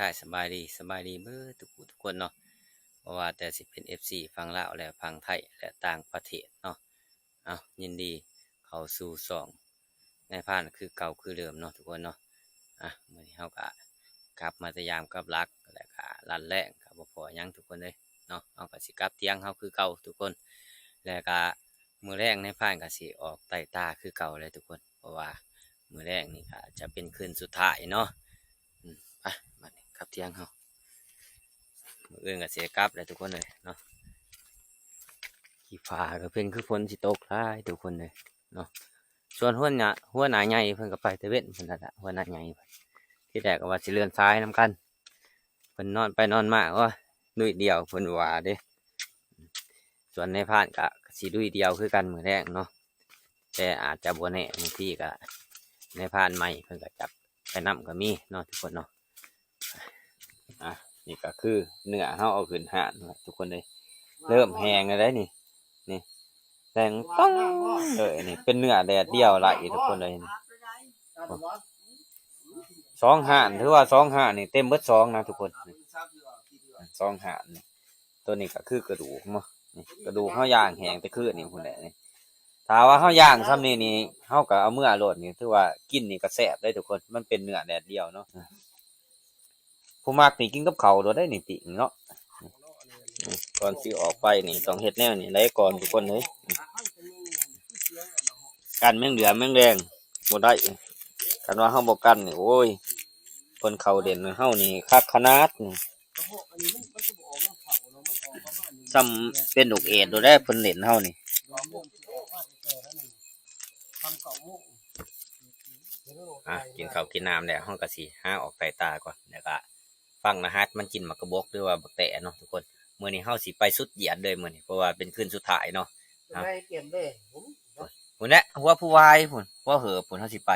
ທາຍສະບາຍດີ ສະບາຍດີເບິດທຸກຜູ້ທຸກຄົນເນາະ ບໍ່ວ່າແຕ່ຊິເປັນເອັຟຊີຝັ່ງລາວ ແລະ ຝັ່ງໄທ ແລະ ຕ່າງປະເທດເນາະ. ເອົາ ຍິນດີເຂົ້າສູ່ຊ່ອງນາຍພານຄືເກົ່າຄືເດີມເນາະທຸກຄົນເນາະ. ອ່ະ ມື້ນີ້ເຮົາກະກັບມາແຕ່ຍາມກັບຫຼັກ ແລ້ວກະລັດແລ້ງ ກະບໍ່ພໍຫຍັງທຸກຄົນເອີຍເນາະ. ເຮົາກະຊິກັບຖຽງເຮົາຄືເກົ່າທຸກຄົນ ແລ້ວກະມື້ແລງນາຍພານກະຊິອອກໄຕ່ຕາຄືເກົ່າແຫຼະທຸກຄົນ ເພາະວ່າມື້ແລງນີ້ກະຈະເປັນຄືນສຸດທ້າຍເນາະ. ອືມ ໄປ ບາດນີ້ກັບຖຽງເຮົາ ມື້ອື່ນກໍຊິໄດ້ກັບແຫຼະທຸກຄົນເອີຍເນາະ. ຂີ້ຟ້າກໍເປັນຄືຝົນຊິຕົກຫຼາຍທຸກຄົນເອີຍເນາະ. ສ່ວນຫົວໜ້າ ຫົວໜ້າໃຫຍ່ເພິ່ນກໍໄປແຕ່ເວັນພຸ້ນແຫຼະ ຫົວໜ້າໃຫຍ່. ທີແລກກໍວ່າຊິເລື່ອນສາຍນຳກັນ ເພິ່ນນອນໄປນອນມາ ໂອ້ຍ ລຸຍດຽວເພິ່ນວ່າເດ້. ສ່ວນນາຍພານກໍ ກໍຊິລຸຍດຽວຄືກັນມື້ແລງເນາະ ແຕ່ອາດຈະບໍ່ແນ່ ບາງທີກໍນາຍພານໃໝ່ເພິ່ນກໍຈັບໄປນຳກໍມີເນາະທຸກຄົນເນາະ. ອ່ະ ນີ້ກໍຄືເນື້ອເຮົາເອົາຂຶ້ນຮ້ານແລ້ວທຸກຄົນເອີຍ ເລີ່ມແຫ້ງແລ້ວເດ້ນີ້ ນີ້ ແຫ້ງຕ້ອງເອີຍ. ນີ້ເປັນເນື້ອແດດດຽວໄລ່ທຸກຄົນເອີຍ. ນີ້ ສອງຮ້ານ ຖືວ່າສອງຮ້ານນີ້ເຕັມເບິດສອງນະທຸກຄົນ ສອງຮ້ານນີ້. ໂຕນີ້ກໍຄືກະດູກເນາະ ນີ້ກະດູກເຮົາຍ່າງແຫ້ງແຕ່ຄືນນີ້ພຸ້ນແຫຼະນີ້. ຖ້າວ່າເຮົາຍ່າງຊ່ຳນີ້ນີ້ ເຮົາກໍເອົາເມືອໂລດນີ້ ຖືວ່າກິນນີ້ກໍແຊບເດ້ທຸກຄົນ ມັນເປັນເນື້ອແດດດຽວເນາະ. ຜູ້ມັກນີ້ກິນກັບເຂົ້າໂລດໄດ໋ນີ້ ປີ້ງເນາະ. ກ່ອນຊິອອກໄປນີ້ຕ້ອງເຮັດແນວນີ້ໄດ້ກ່ອນທຸກຄົນເອີຍ ກັນແມງເດືອມແມງແດງບໍ່ໄດ້. ຄັນວ່າເຮົາບໍ່ກັນນີ້ ໂອ້ຍ ເພິ່ນເຂົ້າເຫຼັ້ນເຮົານີ້ຄັກຂະໜາດນີ້ ຊ່ຳເປັນລູກເອດໂລດແຫຼະ ເພິ່ນເຫຼັ້ນເຮົານີ້. ອ່ະ ກິນເຂົ້າກິນນ້ຳແລ້ວ ເຮົາກໍຊິຫາອອກໄຕ່ຕາກ່ອນ ແລ້ວກໍຟັງລະຫັດມັນກິນໝາກກະບົກ ຫຼືວ່າບັກແຕເນາະທຸກຄົນ. ມື້ນີ້ເຮົາຊິໄປສຸດຢຽດເລີຍມື້ນີ້ ເພາະວ່າເປັນຄືນສຸດທ້າຍເນາະ. ເອົາ ພຸ້ນແຫຼະ ຫົວຜູ້ວາຍພຸ້ນ ຫົວເຫີບພຸ້ນ ເຮົາຊິໄປ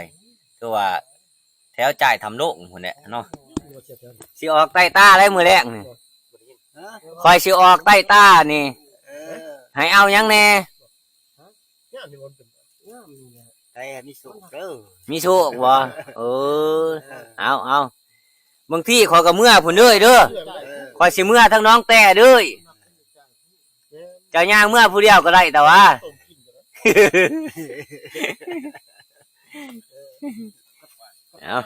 ຄືວ່າ ແຖວຈ່າຍທຳໂລງພຸ້ນແຫຼະເນາະ. ຊິອອກໃຕ້ຕາແລ້ວມື້ແລງນີ້ ຂ້ອຍຊິອອກໃຕ້ຕານີ້ ໃຫ້ເອົາຫຍັງແດ່? ໄດ້ມີໂຊກເດີ ມີໂຊກບໍ່? ເອີ ເອົາ ເອົາ ບາງທີຂ້ອຍກໍເມືອພຸ້ນເດີ ຂ້ອຍຊິເມືອທາງໜອງແຕ້ເດີ. ເຈົ້າຍ່າງເມືອຜູ້ດຽວກໍໄດ້ ແຕ່ວ່າ ເອົາ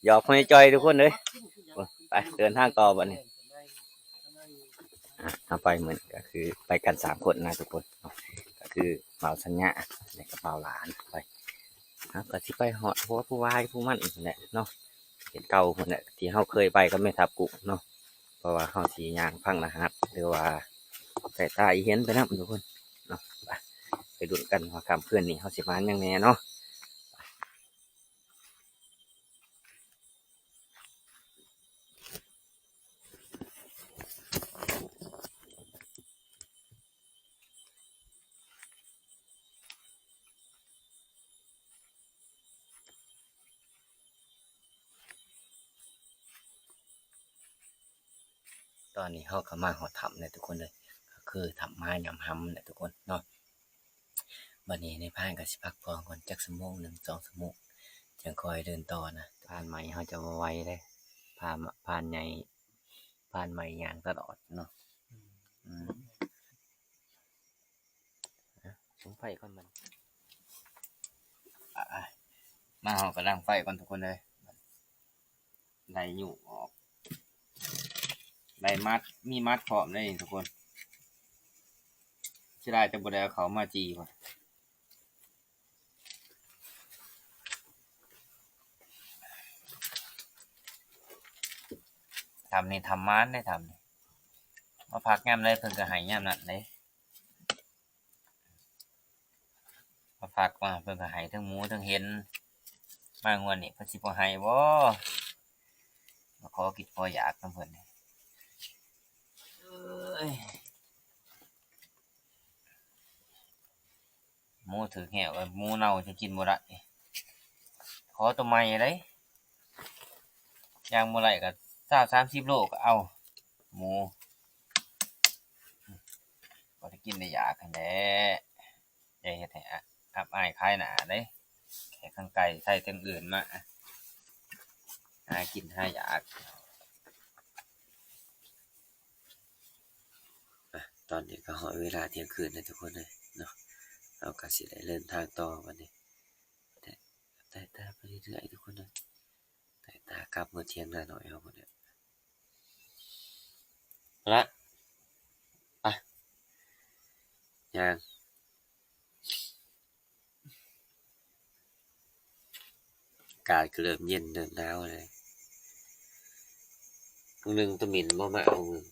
ຢອກພໍ່ໃຫຍ່ຈ່ອຍທຸກຄົນເອີຍ. ໄປ ເດີນທາງຕໍ່ບັດນີ້. ອ່ະ ເຮົາໄປມື້ນີ້ກໍຄືໄປກັນສາມຄົນນະທຸກຄົນເນາະ ກໍຄືບ່າວສັນຍາ ແລະກໍບ່າວຫຼານ. ໄປ ເຮົາກໍຊິໄປຮອດຫົວຜູ້ວາຍຜູ້ມັນພຸ້ນແຫຼະເນາະ ເຂດເກົ່າພຸ້ນແຫຼະ ທີ່ເຮົາເຄີຍໄປກັບແມ່ທັບກຸ້ງເນາະ. ເພາະວ່າເຮົາຊິຍ່າງຟັງລະຫັດ ຫຼືວ່າສາຍຕາອີເຫັນໄປນຳທຸກຄົນເນາະ. ໄປ ໄປລຸ້ນກັນວ່າຄ່ຳຄືນນີ້ເຮົາຊິມາຫຍັງແດ່ເນາະ. ຕອນນີ້ເຮົາກໍມາຮອດຖ້ຳແລ້ວທຸກຄົນເອີຍ ກໍຄືຖ້ຳໝາຍາມຮຳແຫຼະທຸກຄົນເນາະ. ບັດນີ້ນາຍພານກໍຊິພັກຜ່ອນກ່ອນຈັກຊົ່ວໂມງໜຶ່ງ ສອງຊົ່ວໂມງ ຈັ່ງຄ່ອຍເດີນຕໍ່ນະ. ພານໃໝ່ເຮົາຈະບໍ່ໄຫວເດ້ ພານ ພານໃຫຍ່ ພານໃໝ່ຍ່າງຕະຫຼອດເນາະ. ອືມ ອ່ະ ສຸມໄຟກ່ອນບັດນີ້. ອ່ະ ມາ ເຮົາກໍດັງໄຟກ່ອນທຸກຄົນເອີຍ. ໄດ້ຫຍຸ້ງອອກ ໄດ້ມັດ ມີມັດພ້ອມເດ້ທຸກຄົນ. ເສຍດາຍແຕ່ບໍ່ໄດ້ເອົາເຂົ້າມາຈີ່. ຖ້ຳນີ້ຖ້ຳມານເດ້ ຖ້ຳນີ້ ມາພັກຍາມໃດເພິ່ນກໍໃຫ້ຍາມນັ້ນເດ້. ມາພັກມາເພິ່ນກໍໃຫ້ທັງໝູທັງເຫັນ ມາງວດນີ້ເພິ່ນຊິບໍ່ໃຫ້ບໍ່? ມາຂໍກິນຂໍຢາກນຳເພິ່ນ. ເອີຍ ໝູຖືກແຮ້ວ ໝູເນົ່າຈະກິນບໍ່ໄດ້ ຂໍໂຕໃໝ່ເດ້. ຍ່າງບໍ່ໄດ້ກໍຊາວສາມສິບໂລກໍເອົາ ໝູ ພໍໄດ້ກິນໄດ້ຢາກຫັ້ນແຫຼະ. ຢ່າເຮັດໃຫ້ອັບອາຍຂາຍໜ້າເດ້ ແຂກທາງໄກໄທທາງອື່ນມາຫາກິນຫາຢາກ. ຕອນນີ້ກໍຮອດເວລາທ່ຽງຄືນແລ້ວທຸກຄົນເອີຍເນາະ ເຮົາກໍຊິໄດ້ເດີນທາງຕໍ່ບັດນີ້ ແຕ່ ແຕ່ ແຕ່ໄປເລື້ອຍໆທຸກຄົນເອີຍ ແຕ່ຕາກັບເມືອຖຽງນານ້ອຍເຮົາພຸ້ນແຫຼະ ລະ ໄປ ຍ່າງ. ອາກາດກໍເລີ່ມເຢັນເລີ່ມໜາວແລ້ວ ມື້ໜຶ່ງຕາມິນບໍ່ມາເອົາເງິນ.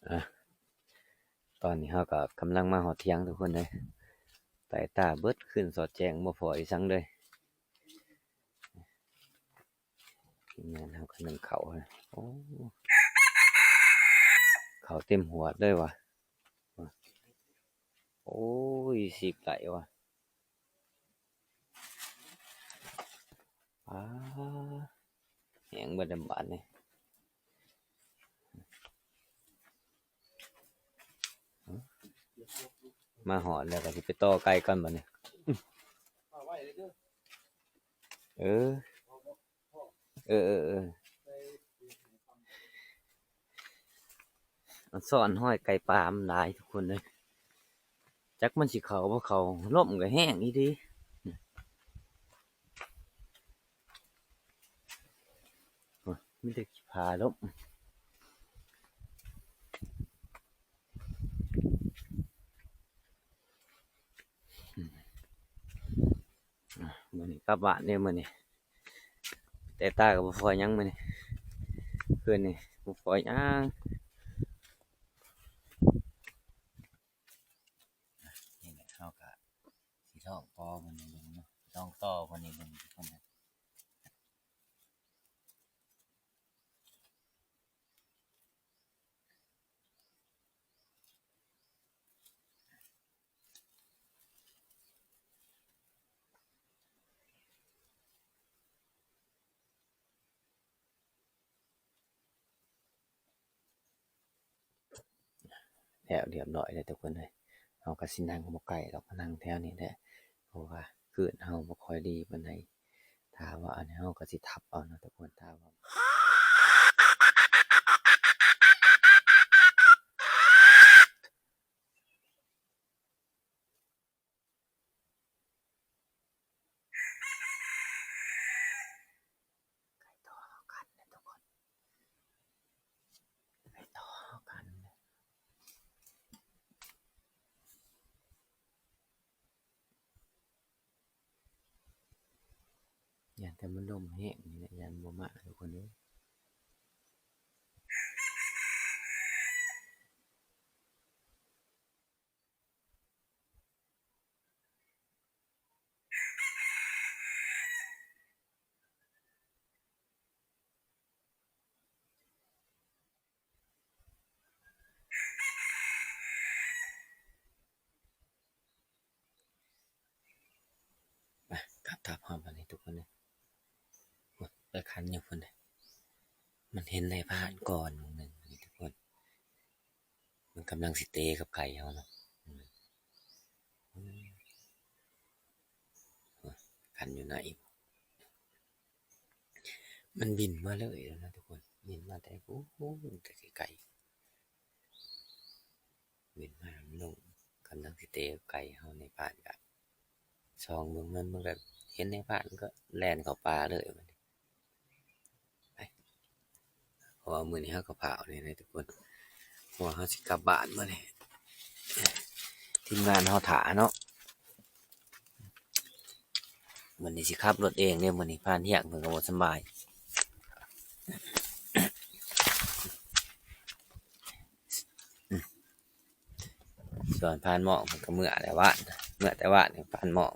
ອ່ະ ຕອນນີ້ເຮົາກໍກຳລັງມາຮອດຖຽງທຸກຄົນເອີຍ ໄປຕາເບິດຄືນສອດແຈ້ງບໍ່ພໍອີ່ສັງເລີຍ. ທີມງານເຮົາກໍໜຶ້ງເຂົ້າ ໂອ້ ເຂົ້າເຕັມຫວດເລີຍວ່າ ໂອ້ຍ ສິບໄດ້ວ່າ ອາ ແຫ້ງເບິດແລ້ວບາດນີ້. ມາຮອດແລ້ວກໍຊິໄປຕໍ່ໄກ່ກ່ອນບັດນີ້ ເອີ ເອີ ເອີ ເອີ ມັນຊ້ອນຮອຍໄກ່ປ່າມັນຫຼາຍທຸກຄົນເອີຍ ຈັກມັນຊິເຂົ້າບໍ່ເຂົ້າ ລົມກໍແຮງອີ່ຫຼີ. ໂອ້ຍ ມີແຕ່ຂີ້ຜາລົມ. ອາ ມື້ນີ້ກັບບ້ານເດ້ມື້ນີ້ ແຕ່ຕາກໍບໍ່ພໍຫຍັງມື້ນີ້ ຄືນນີ້ບໍ່ພໍຫຍັງ. ນີ້ແຫຼະ ເຮົາກໍຊິລອງຕໍ່ມັນເບິ່ງເນາະ ລອງຕໍ່ມັນເບິ່ງທຸກຄົນນະ. ແລ້ວຮຽບຮ້ອຍແລ້ວທຸກຄົນເອີຍ ເຮົາກໍຊິນັ່ງບໍ່ໄກດອກ ນັ່ງແຖວນີ້ແຫຼະ ເພາະວ່າຄື້ນເຮົາບໍ່ຄ່ອຍດີປານໃດ ຖ້າວ່າອັນນີ້ເຮົາກໍຊິທັບເອົາເນາະທຸກຄົນ ຖ້າວ່າ ໄກ່ຕໍ່ເຮົາຂັນເດ້ທຸກຄົນ ໄກ່ຕໍ່ເຮົາຂັນເດ້ ຢ້ານແຕ່ມັນລົມແຮງນີ້ແຫຼະ ຢ້ານບໍ່ມາທຸກຄົນເອີຍ. ໄປ ກັບທັບເຮົາບັດນີ້ທຸກຄົນເອີຍ ໂອ້ຍ ໄປຂັນຢູ່ພຸ້ນເດ້ ມັນເຫັນນາຍພານກ່ອນໝ່ອງໜຶ່ງນີ້ທຸກຄົນ ມັນກຳລັງຊິເຕະກັບໄກ່ເຮົາເນາະ ອືມ ອືມ ໂອ້ຍ ຂັນຢູ່ໃນ ມັນບິນມາເລີຍນະທຸກຄົນ ບິນມາແຕ່ພຸ້ນ ແຕ່ໄກໆ ບິນມາ ມັນລົງ ກຳລັງຊິເຕະໄກ່ເຮົາໃນບ້ານກະ ສ່ອງເບິ່ງມັນ ມັນກະເຫັນໃນບ້ານ ມັນກະແລ່ນເຂົ້າປ່າເລີຍບັດນີ້ ໄປ ເພາະວ່າມື້ນີ້ເຮົາກໍຟ້າວແດ່ເນາະທຸກຄົນ ເພາະວ່າເຮົາຊິກັບບ້ານມື້ນີ້ ທີມງານເຮົາຖ້າເນາະ. ມື້ນີ້ຊິຂັບລົດເອງເດ້ ມື້ນີ້ພານຮຽກເພິ່ນກໍບໍ່ສະບາຍ ສ່ວນພານໝອງເພິ່ນກໍເມືອແຕ່ວານ ເມືອແຕ່ວານນີ້ພານໝອງ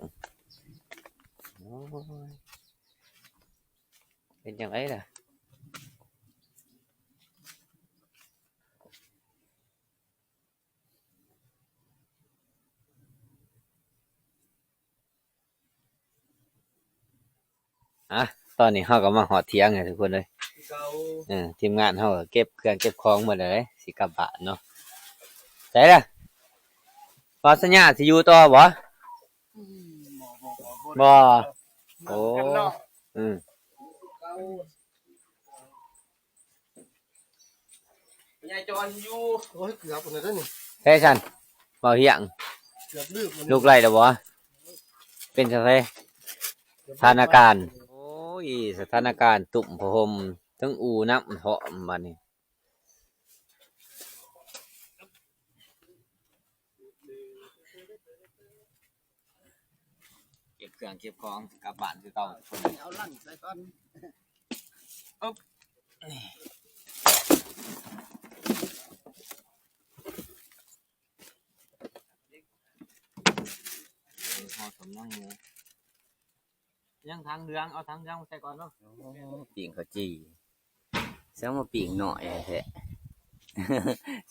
ໂອ້ຍ ເປັນຈັ່ງໃດລະ? ອ່ະ ຕອນນີ້ເຮົາກໍມາຮອດຖຽງແລ້ວທຸກຄົນເອີຍ. ຄືເກົ່າ ເອີ ທີມງານເຮົາກໍເກັບເຄື່ອງເກັບຂອງໝົດແລ້ວເດ້ ຊິກັບບ້ານເນາະ. ໃສລະ? ບໍ່ ສັນຍາຊິຢູ່ຕໍ່ບໍ່? ອືມ ບໍ່ ບໍ່ ບໍ່ ບໍ່ ບໍ່ ໂອ້ ນຳກັນເນາະ. ອືມ ເອີ ຍາຍຈອນຢູ່. ໂອ້ຍ ເກືອບພຸ້ນນະເດີນີ້. ເອີ ຊັ້ນ ເວົ້າຮຽງ ເກືອບລືມ ລຸກໄດ້ແລ້ວບໍ່? ເປັນຈັ່ງໃດສະຖານະການ? ໂອ້ຍ ສະຖານະການຕຸ້ມຜ້າຫົ່ມ ທັງອູ້ນ້ຳພ້ອມບາດນີ້. ເກັບເຄື່ອງເກັບຂອງກັບບ້ານຄືເກົ່າ. ເອົາຫຼັງໃສ່ກ່ອນ. ອຶບ ພໍສົມຍັງເລີຍ. ຍັງຖັງເຫຼືອງ ເອົາຖັງເຫຼືອງມາໃສ່ກ່ອນເນາະ. ໂອ້ ປີ້ງເຂົ້າຈີ່ ແຊງວ່າປີ້ງໜ້ອຍແທ້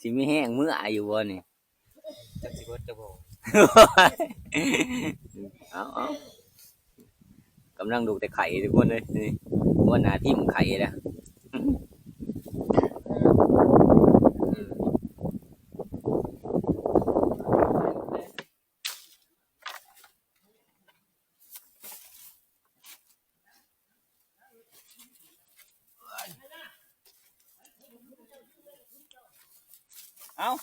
ຊິມີແຮງເມືອຢູ່ບໍ່ນີ້? ຈັກຊິເບິດຈັກບໍ່. ເອົາ ເອົາ ກຳລັງລຸກແຕ່ໄຂ່ທຸກຄົນເອີຍ ນີ້ຫົວໜ້າທີມໄຂ່ແລ້ວ. ເອົາ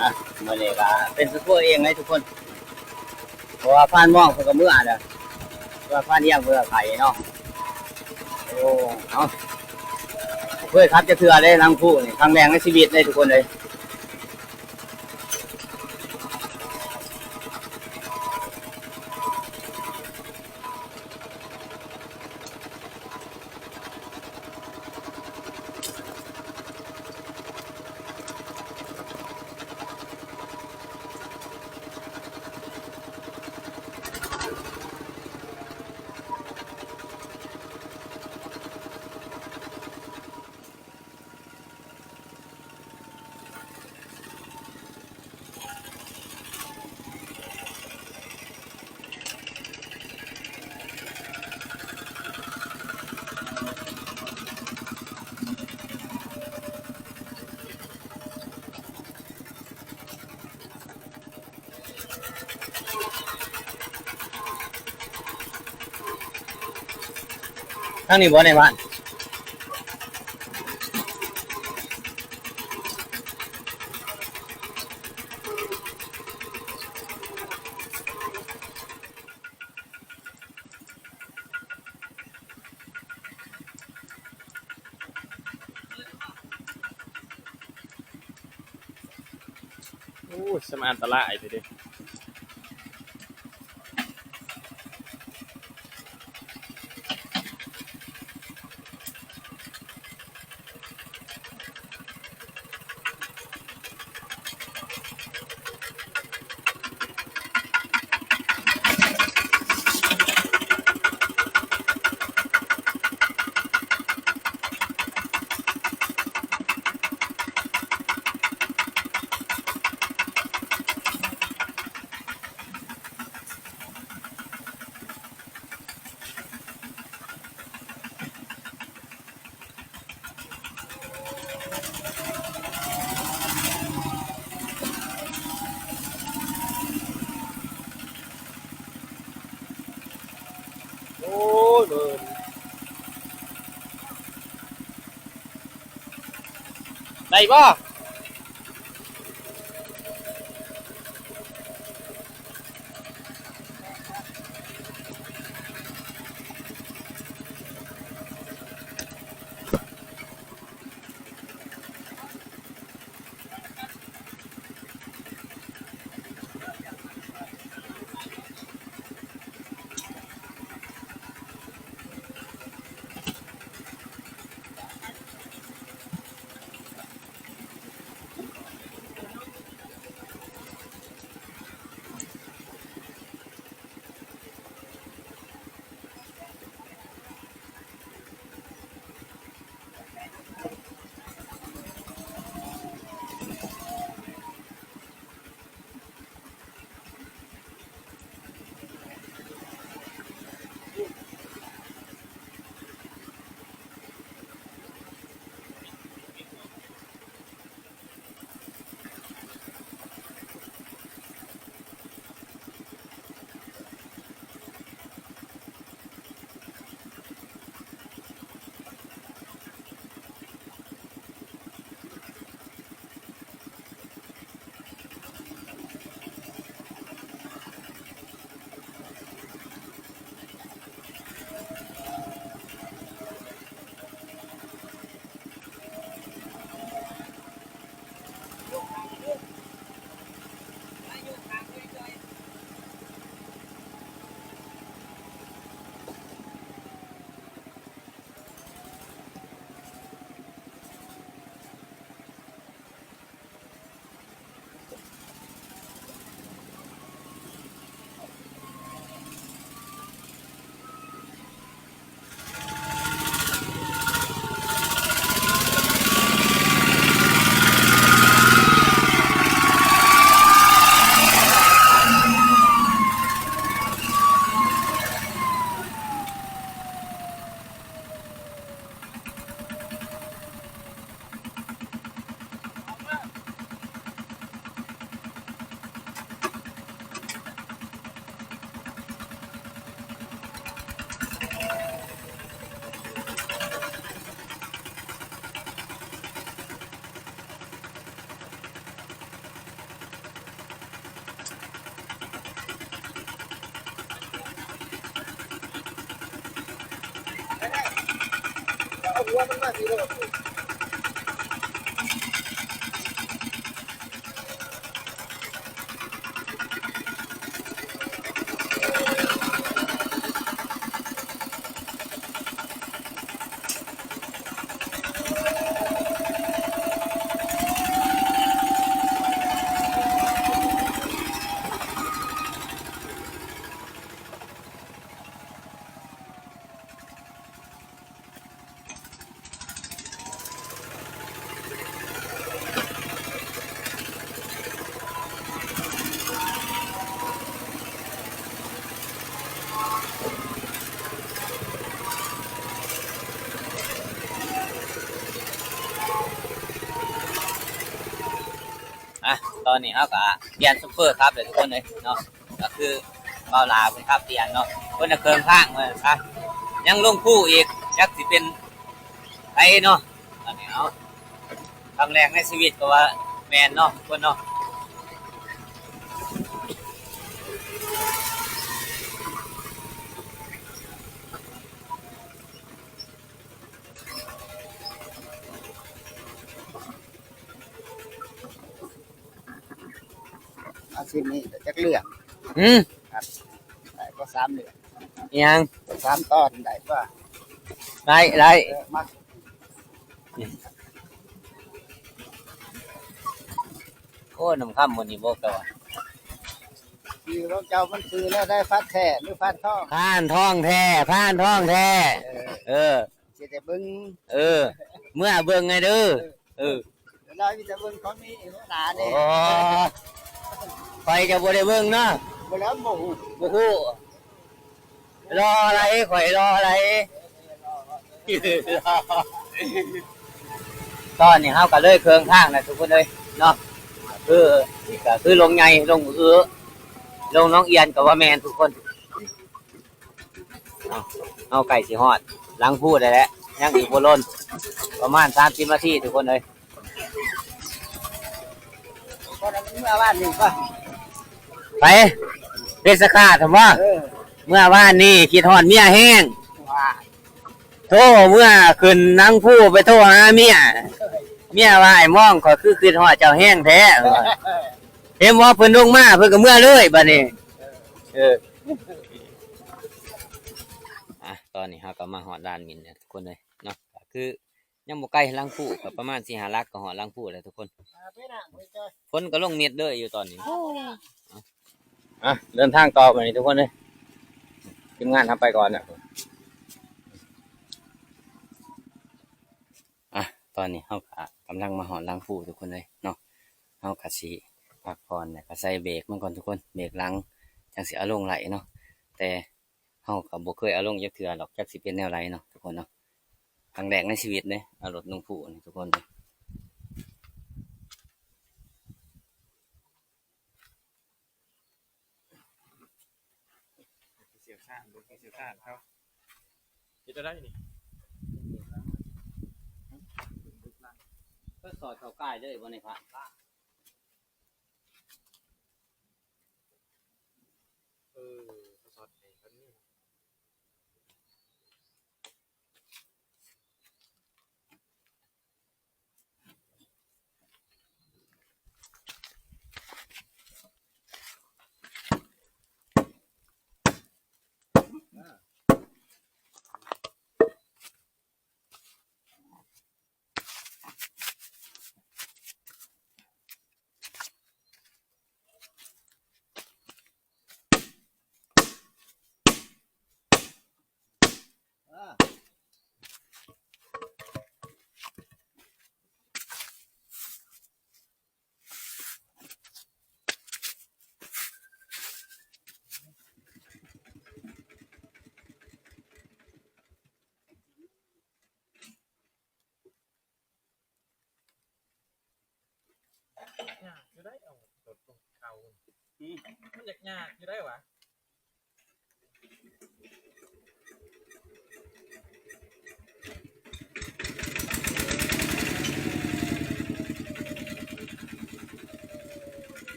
ອ່ະ ມື້ນີ້ກໍເປັນສ່ວນຕົວເອງເລີຍທຸກຄົນ ເພາະວ່າພານມອງເພິ່ນກໍເມືອແລ້ວ ເພາະວ່າພານອຽງເພິ່ນກໍໄປເນາະ. ໂອ້ ເອົາ ບໍ່ເຄີຍຂັບຈັກເທື່ອເດ້ ຫຼັງພູນີ້ ຄັ້ງແລກໃນຊີວິດເດ້ທຸກຄົນເອີຍ. ອ່ ທາງນີ້ບໍ່ໃນບ້ານ? ໂອ້ຍ ສະມາອັນຕະລາຍເດ້. ໂອ້ຍ ເບິ່ງ ໄດ້ບໍ່? ອ່ະ ຕອນນີ້ເຮົາກະປ່ຽນໂຊເຟີຂັບແລ້ວທຸກຄົນເອີຍເນາະ. ກໍຄືບ່າວຫຼ້າເພິ່ນຂັບປ່ຽນເນາະ ເພິ່ນນະເຄື່ອງຄ້າງວ່າຊັ້ນຊະ ຍັງລົງພູອີກ ຈັກຊິເປັນໃຜເນາະ ອັນນີ້ເອົາ ຄັ້ງແລກໃນຊີວິດກໍວ່າແມ່ນເນາະ ທຸກຄົນເນາະ. ອາຊີບນີ້ຈັກເລື່ອງ? ຫືມ? ໄດ້ບໍ່ສາມເລື່ອງ? ອີຫຍັງ? ສາມຕອນໄດ້ບໍ່? ໄດ້ ໄດ້. ເອີ ມາ. ໂອ້ ນ້ຳຄຳມື້ນີ້ບໍ່ເກົ່າ. ຊື່ຂອງເຈົ້າມັນຊື່ແນວໃດ? ພານແທ້ຫຼືພານທອງ? ພານທອງແທ້ ພານທອງແທ້. ເອີ ເອີ ຊິໄດ້ເບິ່ງ. ເອີ ເມືອເບິ່ງໃຫ້ເດີ. ເອີ ເອີ ລາວມີແຕ່ເບິ່ງຄອມມີຫົວໜ້າເດ້. ໂອ້ ຂ້ອຍຈະບໍ່ໄດ້ເບິ່ງເນາະ. ບໍ່ແລ້ວ ບໍ່ຮູ້ ບໍ່ຮູ້. ລໍໄລ ຂ້ອຍລໍໄລ. ຕອນນີ້ເຮົາກໍເລີຍເຄິ່ງທາງແລ້ວທຸກຄົນເອີຍເນາະ. ຄື ກໍຄືລົງໃຫຍ່ ລົງເອືອ ລົງໜອງອຽນກໍວ່າແມ່ນທຸກຄົນ. ເຮົາ ເຮົາໃກ້ຊິຮອດຫຼັງພູໄດ້ແລ້ວ ຍັງອີກບໍ່ດົນ ປະມານສາມສິບນາທີທຸກຄົນເອີຍ. ເມື່ອວານນີ້ບໍ່? ໃຜ? ເພດສະຄາດຫັ້ນບໍ່? ເອີ ເມື່ອວານນີ້ຄິດຮອດເມຍແຮງ ໂທເມື່ອຂຶ້ນຫຼັງພູໄປໂທຫາເມຍ ເມຍວ່າ ອ້າຍມອງ ຂ້ອຍຄືຄິດຮອດເຈົ້າແຮງແທ້. ເຫັນບໍ່ ເພິ່ນລົງມາ ເພິ່ນກໍເມືອເລີຍບາດນີ້. ເອີ ອາ ຕອນນີ້ເຮົາກໍມາຮອດລານມິນແລ້ວທຸກຄົນເອີຍເນາະ. ກໍຄືຍັງບໍ່ໄກຫຼັງພູ ກໍປະມານສີ່ຫ້າຫຼັກກໍຮອດຫຼັງພູແລ້ວທຸກຄົນ. ຝົນກໍລົງເມັດເລີຍຢູ່ຕອນນີ້. ອາ ເດີນທາງຕໍ່ບາດນີ້ທຸກຄົນເອີຍ. ທີມງານເຮົາໄປກ່ອນນະ. ອາ ຕອນນີ້ເຮົາກໍກຳລັງມາຮອດຫຼັງພູທຸກຄົນເອີຍເນາະ. ເຮົາກໍຊິພັກຜ່ອນ ແລ້ວກໍໃສ່ເບຣກມັນກ່ອນທຸກຄົນ ເບຣກຫຼັງ ຈັ່ງຊິເອົາລົງໄດ້ເນາະ. ແຕ່ເຮົາກໍບໍ່ເຄີຍເອົາລົງຈັກເທື່ອດອກ ຈັກຊິເປັນແນວໃດເນາະທຸກຄົນເນາະ. ຄັ້ງແລກໃນຊີວິດເດ້ ເອົາລົດລົງພູນີ້ທຸກຄົນເອີຍ. ຜູ້ຊ່ຽວຊານ ເບິ່ງຜູ້ຊ່ຽວຊານເຂົາເຮັດແນວໃດນີ້. ເພິ່ນສອດເຂົ້າກ້າຍເລີຍບໍ່ໃນພະ? ເອີ ເຂົາສອດໃຫ້ເພິ່ນນີ້. ຍາກຢູ່ໄດ໋ ເອົາລົດລົງເຂົາ ອືມ ມັນຍາກໆຢູ່ໄດ໋ຫວາ.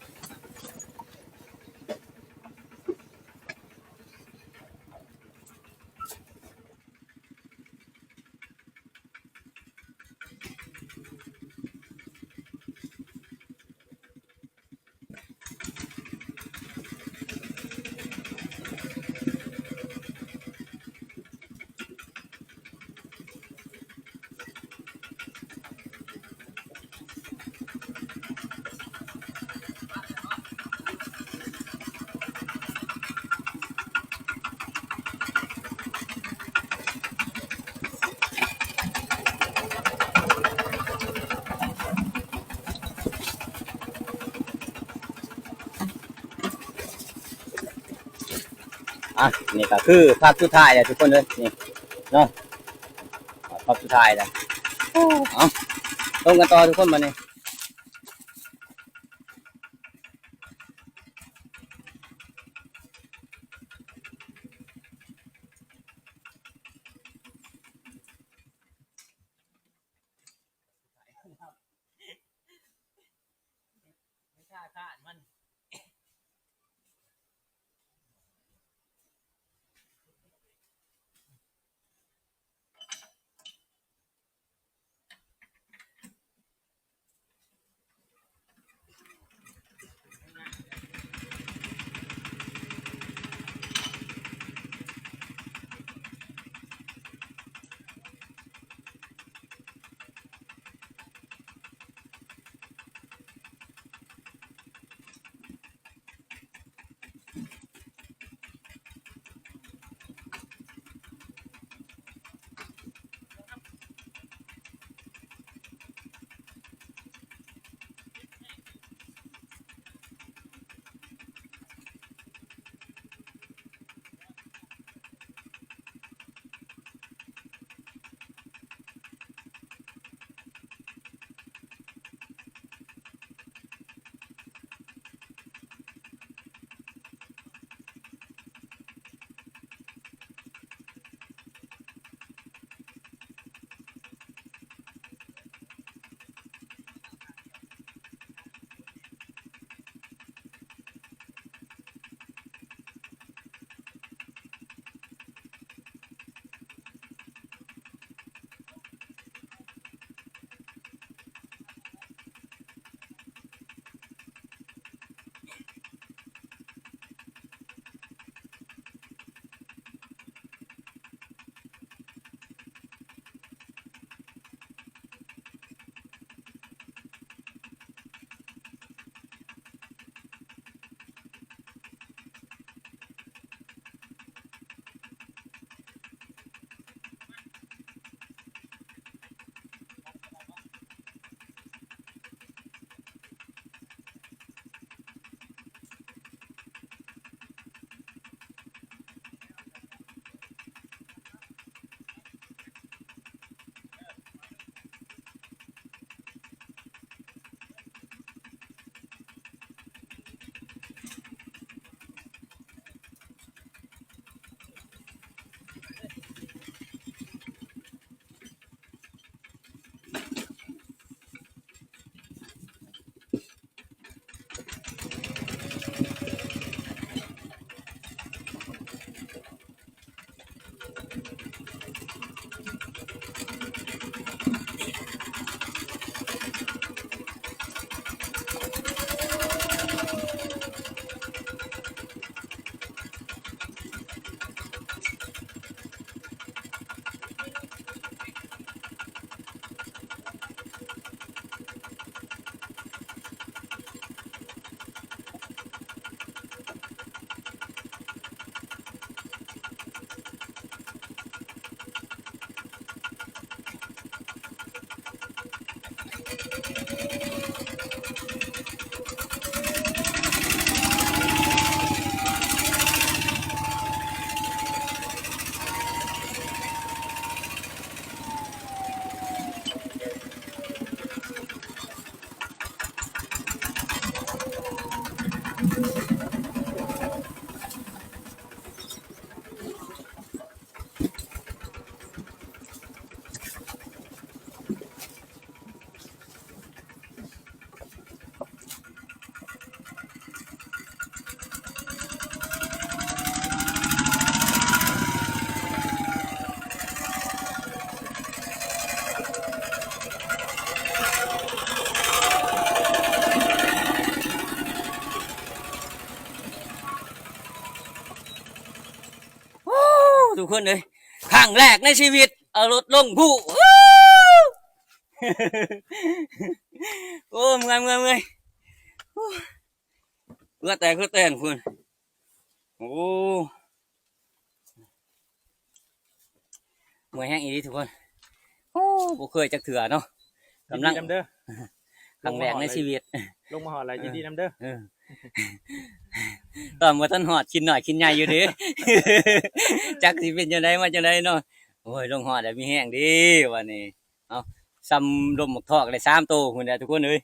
ເ ອ່ະ ນີ້ກໍຄືພາບສຸດທ້າຍແລ້ວທຸກຄົນເອີຍ ນີ້ເນາະ ພາບສຸດທ້າຍແລ້ວ. ເອົາ ລົງກັນຕໍ່ທຸກຄົນບັດນີ້. ໂອ້ ທຸກຄົນເອີຍ ຄັ້ງແລກໃນຊີວິດ ເອົາລົດລົງພູ. ໂອ້ ເມື່ອຍ ເມື່ອຍ ເມື່ອຍ ໂອ້ ເຫື່ອແຕກ ເຫື່ອແຕນພຸ້ນ. ໂອ້ ເມື່ອຍແຮງອີ່ຫຼີທຸກຄົນ. ໂອ້ ບໍ່ເຄີຍຈັກເທື່ອເນາະ. ກຳລັງ ຍິນດີນຳເດີ ຄັ້ງແລກໃນຊີວິດ ລົງມາຮອດແລ້ວ ຍິນດີນຳເດີ. ເອີ ເອີ. ຕອນບໍ່ທັນຮອດ ຄິດນ້ອຍຄິດໃຫຍ່ຢູ່ເດ້ ຈັກຊິເປັນຈັ່ງໃດມາຈັ່ງໃດເນາະ. ໂອ້ຍ ລົງຮອດແລ້ວມີແຮງເດ້ບັດນີ້. ເອົາ ສ່ຳລົມໝາກທອກໄດ້ສາມໂຕພຸ້ນແຫຼະທຸກຄົນເອີຍ.